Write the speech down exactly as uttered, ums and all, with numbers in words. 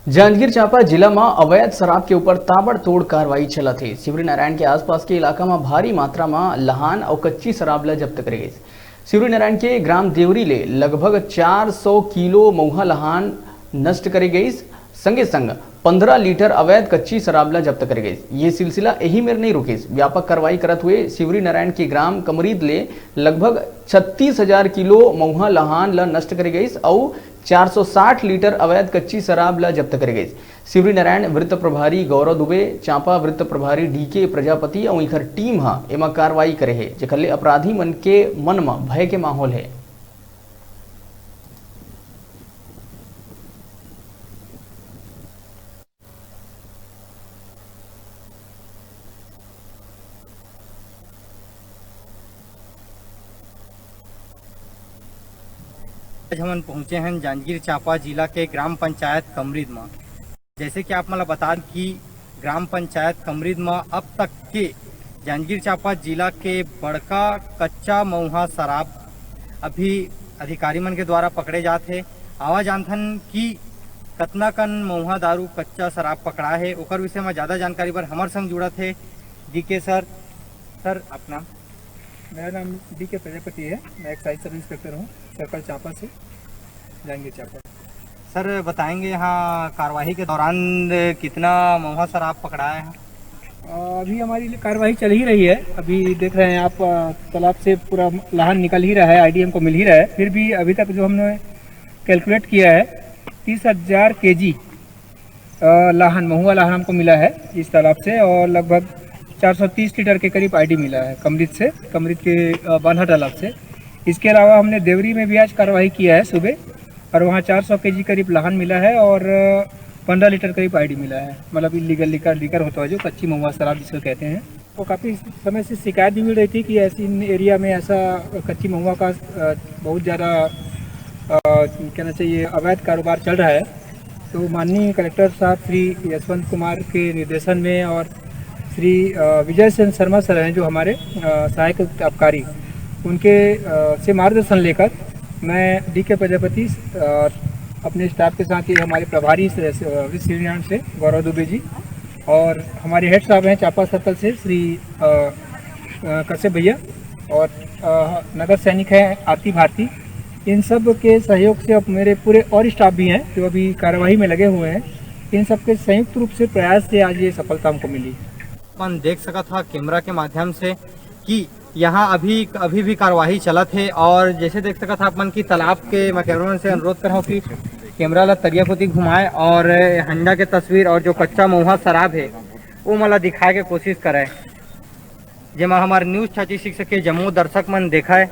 जांजगीर चांपा जिला म अवैध शराब के ऊपर ताबड़तोड़ कार्रवाई चलत हे। शिवरीनारायण के आसपास के इलाका म भारी मात्रा म लहान अउ कच्ची शराब ल जब्त करे गइस। शिवरीनारायण के ग्राम देवरी ले लगभग चार सौ किलो महुआ लहान नष्ट करे गइस। संगे संग पंद्रह लीटर अवैध कच्ची शराब ल जब्त करे गइस। ये सिलसिला एही मेर नइ रुकिस। व्यापक कार्रवाई करत हुए शिवरीनारायण के ग्राम कमरीद ले लगभग छत्तीस हजार किलो महुआ लहान ल नष्ट करे गइस अउ चार सौ साठ लीटर अवैध कच्ची शराब ल जब्त करे गइस। शिवरीनारायण वृत्त प्रभारी गौरव दुबे, चांपा वृत्त प्रभारी डीके प्रजापति अउ इखर टीम ह एमा कार्रवाई करे हे, जेखर ले अपराधी मन के मन म भय के माहौल हे। आज हमन पहुंचे हन जांजगीर चांपा जिला के ग्राम पंचायत कमरीद म। जैसे कि आप मन ल बता दें कि ग्राम पंचायत कमरीद म अब तक के जांजगीर चांपा जिला के बड़का कच्चा मउहा शराब अभी अधिकारी मन के द्वारा पकड़े जात हे। आवा जानथन कि कतना कन मउहा दारू कच्चा शराब पकड़ा हे, ओकर विषय म ज्यादा जानकारी बर हमर संग जुड़त हे डीके सर। सर, आप नाम? मेरा नाम डीके प्रजापति है, मैं एक्साइज सब इंस्पेक्टर हूँ, सर्कल चांपा से, जांजगीर चांपा। सर, बताएंगे यहाँ कार्रवाई के दौरान कितना महुआ शराब पकड़ाया है? अ, अभी हमारी कार्रवाई चल ही रही है। अभी देख रहे हैं आप, अ, तालाब से पूरा लाहन निकल ही रहा है, आईडी हमको मिल ही रहा है। फिर भी अभी तक जो हमने कैलकुलेट किया है, तीस हजार केजी अ, लाहन, महुआ लाहन हमको मिला है इस तालाब से और लगभग चार सौ तीस लीटर के करीब आईडी मिला है कमरीद से, कमरीद के, अ, बाल्हा तालाब से। इसके अलावा हमने देवरी में भी आज कार्रवाई किया है सुबह और वहाँ चार सौ केजी करीब लाहन मिला है और, अ, पन्द्रह लीटर करीब आईडी मिला है, मतलब इलीगल लिकर, लिकर होता है जो कच्ची महुआ शराब जिसको कहते हैं। तो काफ़ी समय से शिकायत भी मिल रही थी कि ऐसी इन एरिया में ऐसा कच्ची महुआ का, अ, बहुत ज़्यादा, अ, कहना चाहिए अवैध कारोबार चल रहा है। तो माननीय कलेक्टर साहब श्री यशवंत कुमार के निर्देशन में और श्री, अ, विजय सेन शर्मा सर हैं जो हमारे, अ, सहायक आबकारी, उनके, अ, से मार्गदर्शन लेकर मैं डीके प्रजापति और अपने स्टाफ के साथ ये हमारे प्रभारी से, से, अ, श्री श्रीनारायण से गौरव दुबे जी और हमारे हेड साहब हैं चांपा सर्कल से श्री, अ, अ, कश्यप भैया और, अ, नगर सैनिक हैं आरती भारती। इन सब के सहयोग से अब मेरे पूरे और स्टाफ भी हैं जो अभी कार्यवाही में लगे हुए हैं। इन सब के संयुक्त रूप से प्रयास से आज ये सफलता हमको मिली। अपन देख सकत हा कैमरा के माध्यम से कि यहाँ अभी, अभी भी कार्यवाही चलत हे और जैसे देख सकत हा अपन कि तालाब के, मैं कैमरामैन से अनुरोध कर रहा हूँ कि कैमरा ला तरिया कोती घुमाए और हंडा के तस्वीर और जो कच्चा महुआ शराब हे, वो मला दिखाए के कोशिश करे, जेमा हमारे न्यूज़ थर्टी सिक्स के जम्मो दर्शक मन देखा है।